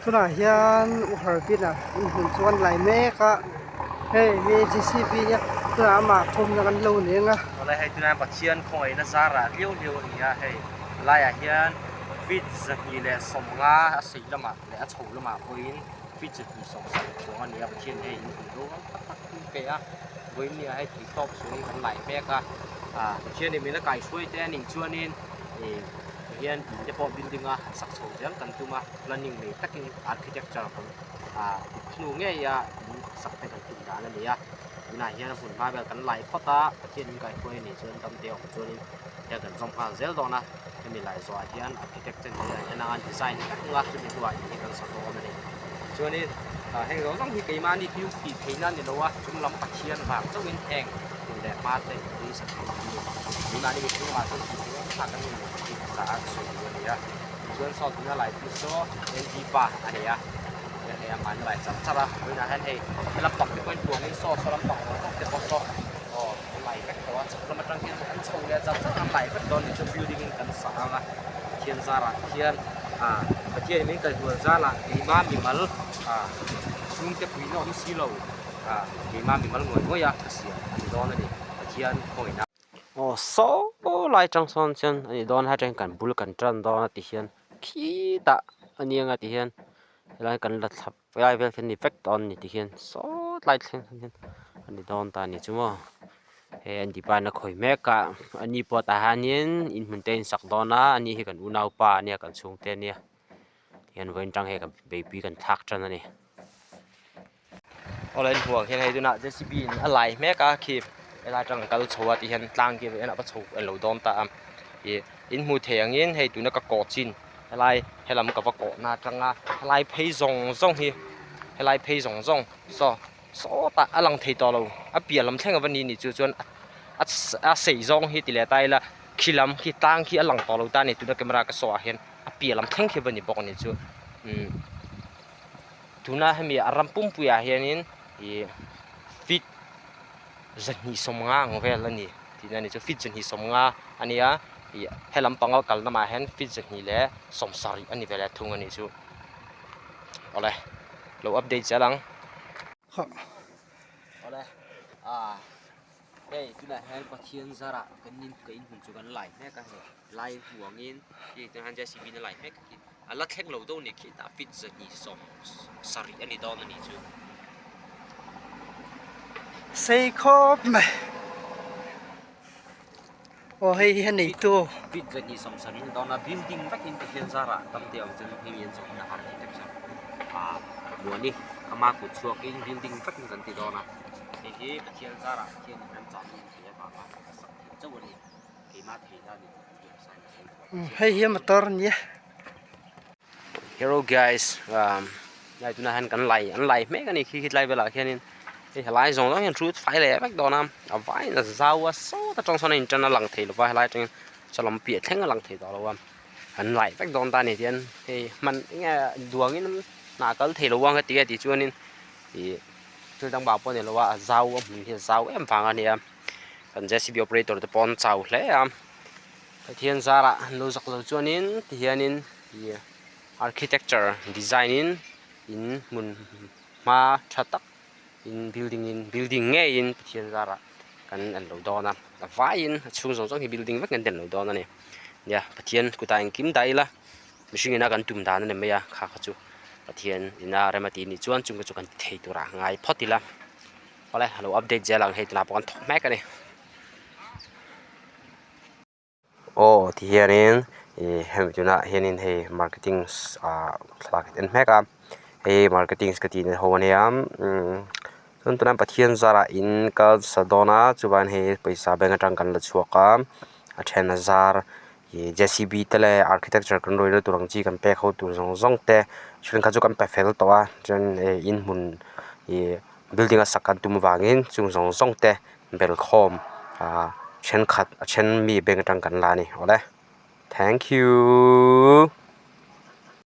Tunah hian U Harbin-a inhmun chu an lai mek a, hei hi JCB nia tunah amah khawmna kan lo neng a. Awle hei tunah hian Pathian khawngaihna zarah liau liau a ni a, hei laiah hian feet 250 a sei lamah leh a chho lamah pawhin feet 270 chuang a ni a, Pathian hei inhmun rawng tak tak min pe a, vawiin hei theihtawp chungin kan lai mek a, ah Pathianin min la kaihruai te a nih chuanin ih tihian in te pawh building a han sak chho zel kan tum a, planning nei takin architecture kan ah hnu ngei a in sak te kan tum dan a ni a, tunah hian a hmun hma vel kan lai phawt a, Pathian min kaihruai a nih chuan dam te a awm chuanin heng kan zawm nghal zel dawn a, hemi lai zawhah hian architecture hi an en anga design vek ang a, chumi hnuah in hi kan sa dawn a ni. Chuanin ah heng zawng zawng hi keimahni thil tih theihna a ni lo a, chung lam Pathian vang chauhin heng hmun leh hma te hi sa thei an ni. Keimahni mihring lamah chuan tih theih engmah kan nei lo tih hmasa a sawi duh a ni a. Tichuan saw tuna lai chu saw ND pa a nei a, chuan hei amah an lai char char a, vawiinah hian hei he lampang te pawhin tuangin saw saw lampang zawng zawng te pawh saw aw an lai vek tawh a, chhak lam atang hian an chho leh char char an lai vek dawn ni chuan building in kan sa ang a, Pathian zarah khian ah Pathianin min kalhnual zalah keimah mimal ah chhungte puihna awm si lo ah keimah mimal ngawih ngawih a ka siam a ni dawn a ni Pathian khawngaihna. Aw saw lai atang sawn chuan a ni dawn a hetiang kan bul kan tan dawn a ti hian khitah a ni anga ti hian helai kan la thlap helai vel khi a ni vek dawn a ni ti hian saw tlai thleng hian a ni dawn ta a ni chu maw he an department a khawi mek a ani pawh tah hianin inhmun te a insak dawn a ani hi kan unaupa a nia kan chhungte a nia tihian vawiin tang hei beihpui kan thlak tan a ni. Awle an hmuh ang hian hei tunah JCB in a lai mek a khi helai atang an kal chho a ti hian tlang khi a va chho a lo dawn ta a ih in hmuh theih angin hei tuna ka kawh chin helai helam ka va kawh na atanga helai phei zawng zawng hi helai phei zawng zawng saw sawtah a lang thei tawh lo a piah lam thleng ava ni ni chu chuan a sei zawng hi ti leh ta ila khi lam khi tlang khi a lang tawh lo ta a ni tuna camera ka saw ah hian a piah lam thleng khi ava ni bawk a ni chu umm. Tuna hemi a ram pumpuiah hianin ih feet 250 ang vel a ni tihna a ni chu feet 250 a nia ih he lampanga kal lamah hian feet 270 a ni ve leh thung a nih chu awle lo update zel ang. Awle ah hei tunah hian Pathian zarah kan in ka inhmun chu kan lai mek a hei lai huangin hei tunah hian JCB in a lai mek a khi. A la thleng lo deuh a ni khi tah feet 270 a ni dawn a nih chu. Sei khawp mai. Aw hei hi a neitu. Feet 270 a ni dawn a building vekin Pathian zarah tam te awm chuan hei an zawh hun a architecture ah muani ama kut chhuakin building vekin kan ti dawn a hei hi Pathian zarah Pathian in remchang min pe avanga ka sak theih chauh a ni keimah theihna a ni tih Hei hi motor a ni a. Hello guys umm helai tunah hian kan lai an lai hmek a ni khi tlai velah khianin hei helai zawng zawng hian thu fai leh vek dawn a a vaiin a zau a sawt atang sawn a in tan a lang thei lova helai atangin saw lam piah thleng a lang thei tawh lo a an lai vek dawn ta a ni tihian hei hman enge duangin hna kal thei lo ang heti a tih chuanin ih thil dang vang pawh a ni lo a a zau a hmun hi a zau em vang a ni a kan JCB operator te pawh an chau hle a. Pathian zarah an lo zak lo chuanin tihianin ih architecture design in in hmun hma tha tak in building in building ngeiin Pathian zarah kan en lo dawn a a vaiin a chhung zawng zawng hi building vek kan en lo dawn a ni nia Pathian kutah engkim dah ila mihring ina kan tum dan a ni mai a kha kha chu Pathian ina rem a tih nih chuan chung te chu kan ti thei turah ngai phawt ila awle a lo update zel ang hei tunah pawh kan thawk mek a ni. Aw ti hianin ih hemi tunah hianin hei marketing ah thlalak en hmek a hei marketing ka tih ho ania umm chuan tunah Pathian zarah in kal sa dawn a chuan hei pawisa bank atang kan la chhuak a a then a zar ih J C B te leh architecture kan rawih na tur ang chi kan pek ho tur zawng zawng te thenkhat chu kan pe fel tawh a chuan ih inhmun ih building a sak kan tum avangin chung zawng zawng te. Belkhawm ah thenkhat a then mi bank atang kan la a ni awle thank you.